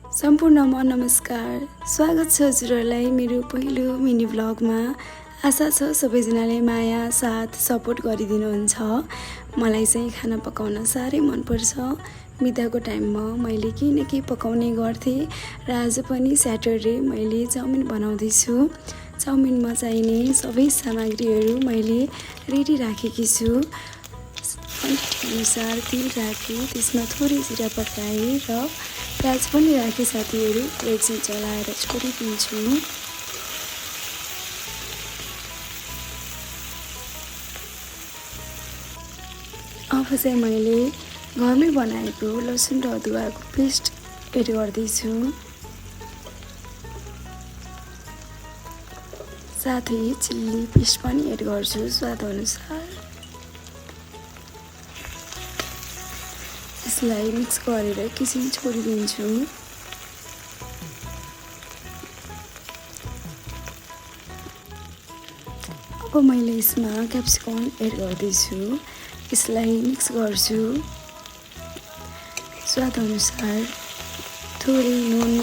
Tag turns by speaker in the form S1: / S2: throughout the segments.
S1: सम्पूर्णमा नमस्कार। स्वागत छ हजुरहरूलाई मेरो पहिलो मिनी भ्लगमा। आशा छ सबैजनाले माया साथ सपोर्ट गरिदिनुहुन्छ। मलाई चाहिँ खाना पकाउन साह्रै मनपर्छ। बिदाको टाइममा मैले केही न केही पकाउने गर्थेँ र आज पनि स्याटरडे मैले चाउमिन बनाउँदैछु। चाउमिनमा चाहिने सबै सामग्रीहरू मैले रेडी राखेकी छु। अनुसार तेल राखेँ, त्यसमा थोरै जिरा पकाएँ र प्याज पनि राखेँ साथीहरू। एकछिन चलाएर छोडिदिन्छु। अब चाहिँ मैले घरमै बनाएको लसुन र अदुवाको पेस्ट एड गर्दैछु। साथै चिल्ली पेस्ट पनि एड गर्छु स्वाद अनुसार। यसलाई मिक्स गरेर एकैछिन छोडिदिन्छु। अब मैले यसमा क्याप्सिकम एड गर्दैछु। यसलाई मिक्स गर्छु। स्वाद अनुसार थोरै नुन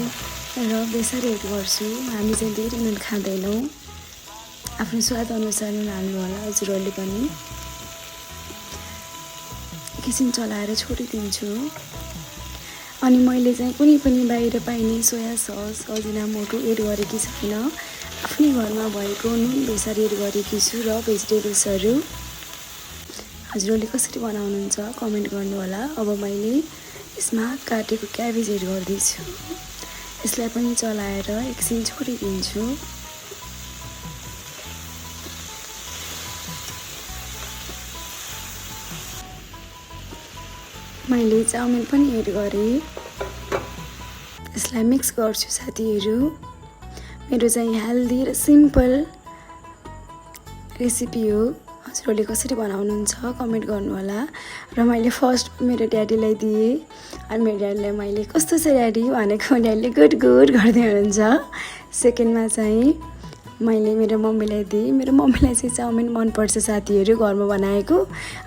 S1: र बेसार एड गर्छु। हामी चाहिँ धेरै नुन खाँदैनौँ। आफ्नो स्वाद अनुसार नुन हाल्नु होला हजुरहरूले पनि। एकैछिन चलाएर छोडिदिन्छु। अनि मैले चाहिँ कुनै पनि बाहिर पाइने सोया सस अजिनामोटो एड गरेकी छैन। आफ्नै घरमा भएको नुन बेसार एड गरेकी छु र भेजिटेबल्सहरू। हजुरहरूले कसरी बनाउनुहुन्छ कमेन्ट गर्नुहोला। अब मैले यसमा काटेको क्याबेज एड गर्दैछु। यसलाई पनि चलाएर एकछिन छोडिदिन्छु। मैले चाउमिन पनि एड गरेँ। यसलाई मिक्स गर्छु साथीहरू। मेरो चाहिँ हेल्दी र सिम्पल रेसिपी हो। हजुरहरूले कसरी बनाउनुहुन्छ कमेन्ट गर्नुहोला। र मैले फर्स्ट मेरो ड्याडीलाई दिएँ। अनि मेरो ड्याडीलाई मैले कस्तो छ ड्याडी भनेको ड्याडीले गुड गुड गर्दै हुनुहुन्छ। सेकेन्डमा चाहिँ मैले मेरो मम्मीलाई दिएँ। मेरो मम्मीलाई चाहिँ चाउमिन मनपर्छ साथीहरू घरमा बनाएको।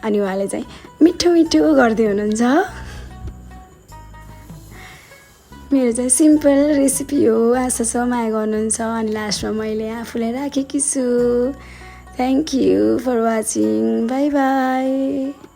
S1: अनि उहाँले चाहिँ मिठो मिठो गर्दै हुनुहुन्छ। मेरो चाहिँ सिम्पल रेसिपी हो। आशा छ माया गर्नुहुन्छ। अनि लास्टमा मैले आफूलाई राखेकी छु। Thank you for watching. Bye by.